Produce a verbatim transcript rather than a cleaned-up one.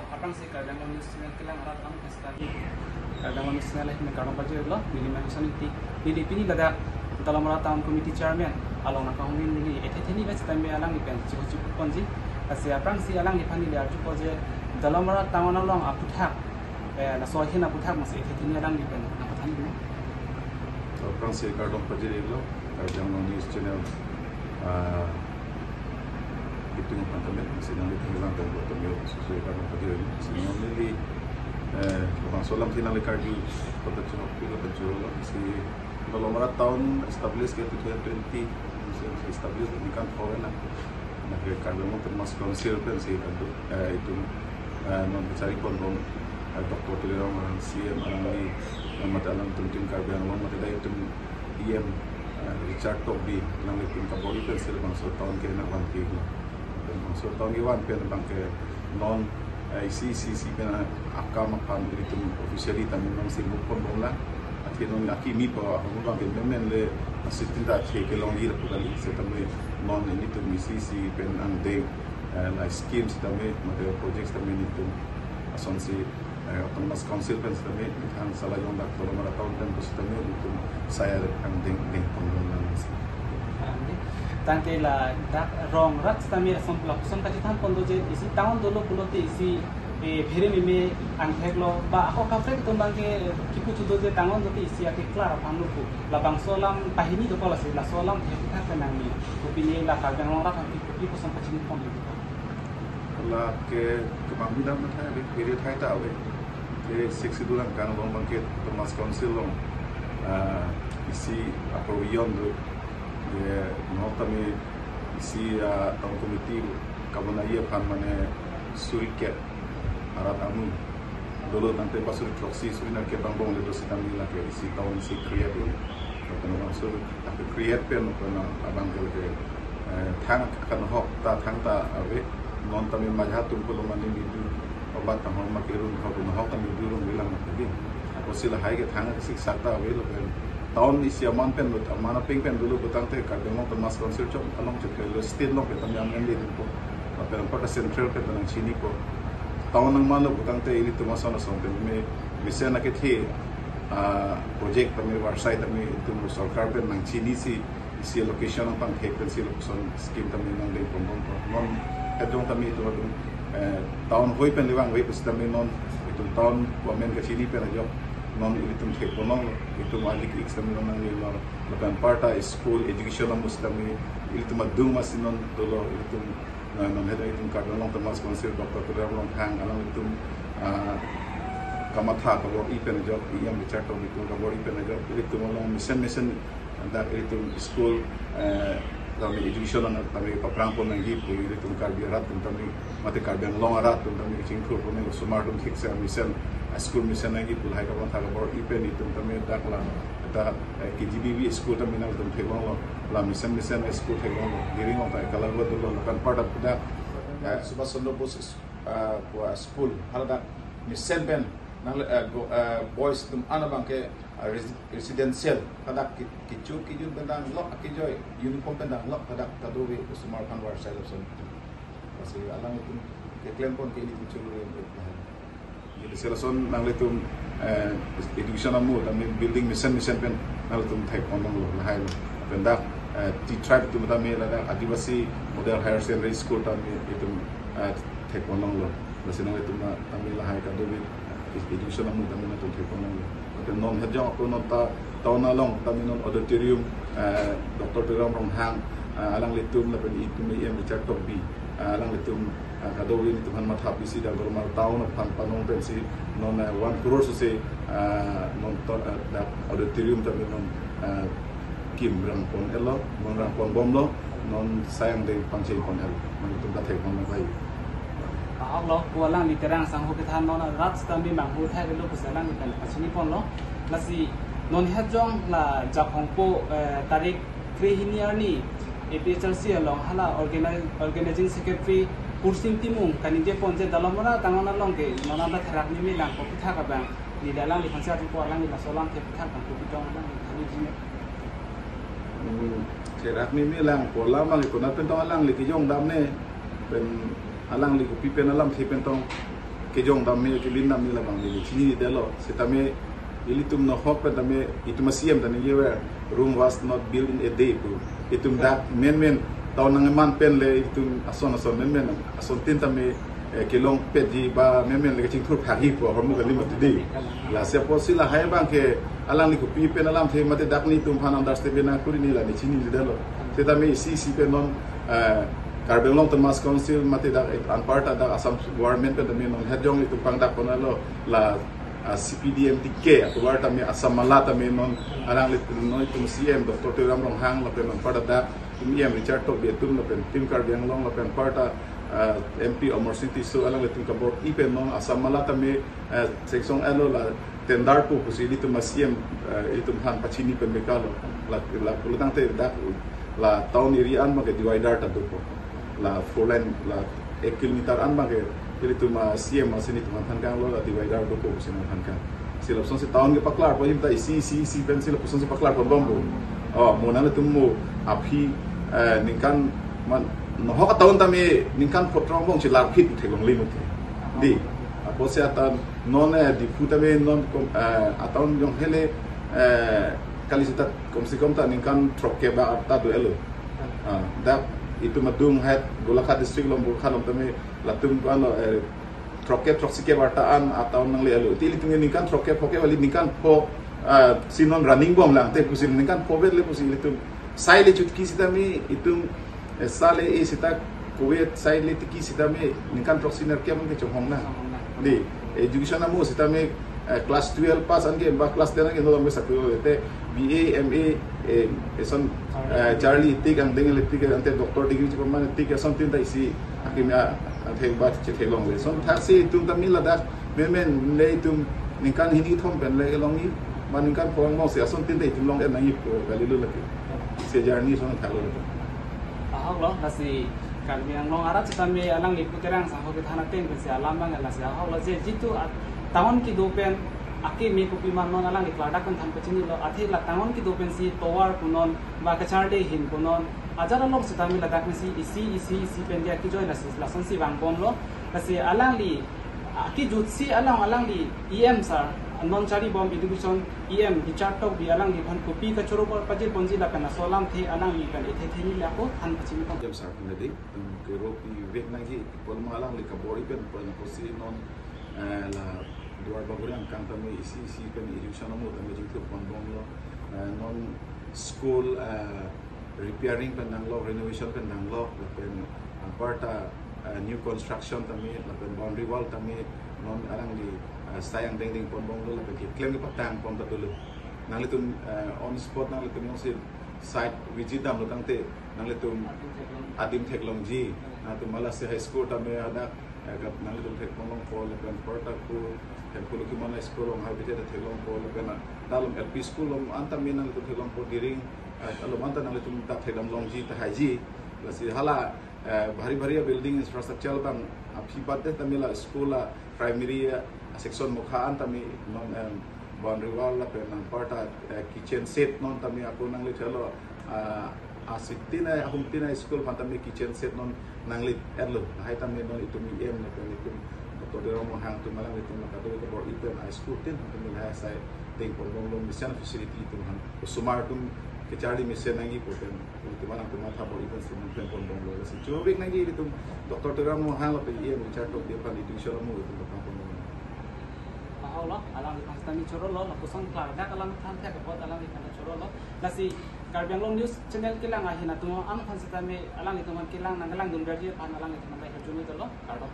Aphrangsi Karbi Anglong News Channel kelang arat ang pesta di Karbi Anglong News Channel ini kardom pajirlo, neli Mangson Ingti. Neli pini ladak Dolamara Town Committee Chairman along nangkahumri neli ethe theni vet sitame alangli pen chihu chihu ponji. Lasi aphrangsi alangliphan neli arjupo je Dolamara Town along aphuthak, eh, laso ahin aphuthak masi ethe theni alangli pen nangpathan dun. So, aphrangsi kardom pajirlo, Karbi Anglong News Channel, ah, itum aphan tame, masi nanglitum abang tame, tame, so, so, kardom pajirlo, masi neli, eh, labangso alam si nangli karju, kota chunok pi, kota chunok, masi Dolamara Town establish ke two thousand twenty, masi establish di kan foreign na. Lake Karbi Anglong Autonomous Council pensi adu, eh, itum, eh, non kachari ponbom, eh, Doctor Tuliram Ronghang C M alangli, eh, mate alangtum Team Karbi Anglong, mate dai itum E M, eh, Richard Tokbi, alanglitum kabor-i pensi labangso town ke nangvanpi lo. Labangso town kevan pen abangke non, eh, isi isi isi pen, eh, akam aphan ilitum officially tame nonsi move ponbomlang. Athe non akimi po ahormu abangke memen le asitin ta athe kelongji lapu kali. Setame non ilitum isi isi pen angdeng, eh, la scheme sitame, mate projects tame ilitum asonsi, eh, Autonomous Council pen sitame, methang sala jong dak Dolamara Town pen pusitame ilitum saya angdeng deng ponbomlang si. Tangte ladak rong rat sitame ason pula koson kachethan pon do je isi town dolo pulote isi, eh, phere meme angthek lo ba ako kaprek atum abangke kipu chudo je town dote isi ake klar aphan lo pu. Labangso alam pahini do kola si laso alam thek thak nangji. Kopine la Karbi Anglong rat aphan kipu koson kachini pon do. Lake kemang bidang mathai ave, phere thai ta ave. Te Sixth Schedule angkang along abangke Autonomous Council along, ah, isi aprovision do. Ye, non tame isi, ah, town committee kabonai aphan mane suri ket arat amu dolo tangte ba suri throksi suri nerkep angbong le do sitame lake isi town isi create un. Lapen abang suri lake create pen pen abangke, eh, thang akanhok ta thangta ave, non tame majha atum pulo mane midu obat tanghor ma kerun khok nahok ta midu rong bilang na pudin. Ako si lahai ke thang si sakta ave lapen town isi aman pen lut, aman apeng pen dolo putangte Karbi Anglong Autonomous Council chot along chot ke lo state along pen tame amen le din po. Lapen apar ta central pen ta nangchini po. Town nangman lo putangte ilitum ason ason pen me mesen akethe, ah, project tame varsai tame itum sorkar pen nangchini si isi location ang pangthek pensi lapuson scheme tame nangdeng ponbom po. Non hejong tame itum atum, eh, town hoi pen le vangve pusitame non itum town government kachini pen ajok non ilitum thek ponlonglo, itum alik ik sitame non nanglelo. Lapen apar ta school education amu sitame ilitum adung masi non dolo ilitum, eh, non hejong itum Karbi Anglong Autonomous Council Doctor Tuliram Ronghang alanglitum, ah, kamatha kabor-i pen ajok, E M Richard Tokbi atum kabor-i pen ajok ilitum along mesen mesen dak ilitum school, eh, tame education an tame paphrang pon nangji pu ilitum Karbi arat atum tame mate Karbi Anglong arat atum tame chingthur pon nang osomar atum thik se mesen, eh, school mesen nangji pu lahai kamatha kabor-i pen itum tame dak la ta, eh, K G B V school tame nangtum theklonglo, la mesen mesen school theklonglo, Jiring along ta Eklavya dolo, lapen apar ta dak, eh, Subhash Chandra Bose, eh, kua school, hala dak mesen pen nang, eh, go, eh, boys atum an abangke, eh, resi-, residential, hadak ki-, kichu kijun pen dang lok, akijoi uniform pen dang lok, hadak kadokave osomar aphan varsai lason. Lasi alanglitum keklem pon ke ilitum chulu. Jadi selason nanglitum, eh, education amu, tame building mesen mesen pen nanglitum thek ponlonglo, lahai lo. Lapen dak, eh, T-Tribe atum tame ladak Adivasi Model Higher Secondary School tame itum, eh, thek ponlonglo. Lasi nanglitum na tame lahai kadokave, eh, education amu tame nangtum thek ponlonglo. Lapen non hejong ako non ta town along tame non auditorium, eh, Doctor Tuliram Ronghang, eh, alanglitum lapen itum E M Richard Tokbi, eh, alanglitum, eh, kadokave itum aphan matha pisi dak Dolamara town aphan panong pensi non, eh, one crore sose, eh, non to, eh, dak auditorium tame non, eh, kim rang pon-etlo, non rang ponbomlo, non sai angdeng pangcheng pon-etlo, nanglitum ta thek pon nangpai. Ahok lo, ko alangli Terang Sangho kethan non rat sitame manghu thai lo pusi alangli pen pachini ponlo. Lasi non hejong la Jakhong po, eh, tarik krehini arni A P H L C along hala organi-, organizing secretary Pursing Timung kaningje pon je Dolamara town along ke non anta therak meme lang ko pithak abang. Neli alangliphan si atu ko alangli laso alam thek pithak abang ko pitong alangli kali jine. Hmm, therak meme lang ko alam abang ko nat pen tong alangli kejong damne pen alangli kopi pen alamthe pen tong. kejong dam me, kelin dam me labang neli chinidetlo. Setame ilitum nohok pen tame itum a-C M ta ningjever, "Rome was not built in a day" pu. Itum dak menmen town nangman pen le itum ason ason menmen asontin tame, eh, kelongpetji ba menmen le kachingthur phagi pu ahormu kali mati dei. Lasi apotsi lahai abang ke alangli kopi pen alamthe mate dak nelitum aphan understand nangkuri neli la neli chinidetlo. Setame isi isi pen non, eh, Karbi Anglong Autonomous Council mate dak, eh, anparta dak Assam government pen tame non het jong itum pangdak ponlo la, ah, C P D M T K atovar tame Assam Mala tame non alangli non itum C M Doctor Tuliram Ronghang lapen anparta dak itum E M Richard Tokbi atum lapen Team Karbi Anglong lapen anparta, ah, M P Amarsing Tisso alanglitum kabor-i pen non Assam Mala tame, ah, section alo la tender pu pusi ilitum a-C M, ah, ilitum aphan pachini pen bekalo la, la pulotangte dak la town area an abang ke divider ta dopo. La four lane la ek kilometer an abang ke ilitum a-C M asin itum aphan thankanglo la divider dopo pusi nangthankang. Si lapusonsi town ke paklar po, itum ta isi isi isi pensi lapusonsi paklar ponbompo. Oh, mo nanglitum mo aphi, eh, ningkan man nohok a-town tame ningkan pho throk angbong si larphit theklongle mati. Dei, apotsi atan non, eh, Diphu tame non kom-, eh, a-town jong hele, eh, kali seta komse kom ta ningkan throkkep ba arta do-etlo. Ah, dak itum adung het Golaghat district along, Bokajan along tame latum ko-anlo, eh, throkkep throksikep arta an a-town nangle-etlo. Te ilitum ningkan throkkep phokep kali, ningkan pho, ah, si non running bomlang te pusi ningkan pho bet le pusi ilitum sai le chotiki setame itum, eh, sai le e seta covid sai le tiki setame ningkan throksi nerkep an ke chonghong nang. Dei, education amo setame, eh, class twelve pass an ke ba class ten an ke no lam ke sakuri lo te B A, M A, eh, eson, eh, charli tik angdeng le tik ante doctor degree chepamane tik asontin ta isi akimi athek ba chetheklongle. Lasonthaksi itum tame ladak menmen le itum ningkan hini thom pen le kelongji, ma ningkan pho angbong si asontin ta itum long-et nangji pu kalilo lake. Si journey asonthaklo lake. Ahoklo, lasi Karbi Anglong arat setame alangli Pu Terang sangho kethan ateng pensi alam abang lasi ahoklo je jitu at-, town kedo pen akimi kopi ma non alangli klardak pen than pachinilo, athe la town kedo pensi tovar punon ba kacharli ahin punon ajat along setame ladak pensi isi isi isi pen dia kejoi lasi lasonsi vangbomlo. Lasi alangli akejutsi along alangli E M sir, non charlibom education E M Richard Tokbi alangliphan kopi kachoro pajir ponji lapen laso alamthe alangli pen ethe theni le ako than pachini pon. Jam sar pen tadi, em, kero pivek nangji, pon ma alangli kabor-i pen pon kosi non, eh, la Duar Bagori angkang tame isi isi pen education amo tame jingthur ponbomlo, eh, non school, eh, repairing pen nanglo, renovation pen nanglo, lapen anparta, eh, new construction tame, lapen boundary wall tame, non alangli, eh, sai angdengdeng ponbomlo, lapen keklem kepatang pon ta dolo. Nanglitum, eh, on spot nanglitum jongsi site visit damlo tangte, nanglitum adim theklongji, nanglitum Malasi High School tame hadak, eh, gap nanglitum theklongpo lapen anparta ko, eh, Puluki Mana School along hai bete theklongpo lapen, ah, dalom L P school along an tame nanglitum theklongpo diring, eh, alom an ta nanglitum ta thekdam longji tahaiji. Lasi hala, eh, bhari bhari building infrastructure abang aphi bat det tame la school a primary, eh, section mokha an tame non, em, boundary wall lapen anparta, eh, kitchen shed non tame ako nanglithelo, ah, asik tin ai, ahum tin ai school aphan tame kitchen shed non nanglit-etlo. Lahai tame non itum E M lapen itum Doctor Tuliram Ronghang atum alanglitum la kadokave kabor-i pen a-school tin tame lahai sai deng ponbomlo, mesen facility itum aphan osomar atum kacharli mesen nangji pu pen itum alangtum matha bor-i pensi nangklem ponbomlo. Lasi choro pik nangji itum Doctor Tuliram Ronghang lapen E M Richard Tokbi aphan itum sholom itum patang ponbomlo. Ahoklo, alangliphan setame chorolo, lapuson klardak alam than thek apot alangliphan chorolo. Lasi Karbi Anglong News Channel kelang ahin atum an aphan setame alanglitum aphan kelang nangkelangdun verji aphan alanglitum aphan ta kejun dolo, kardom.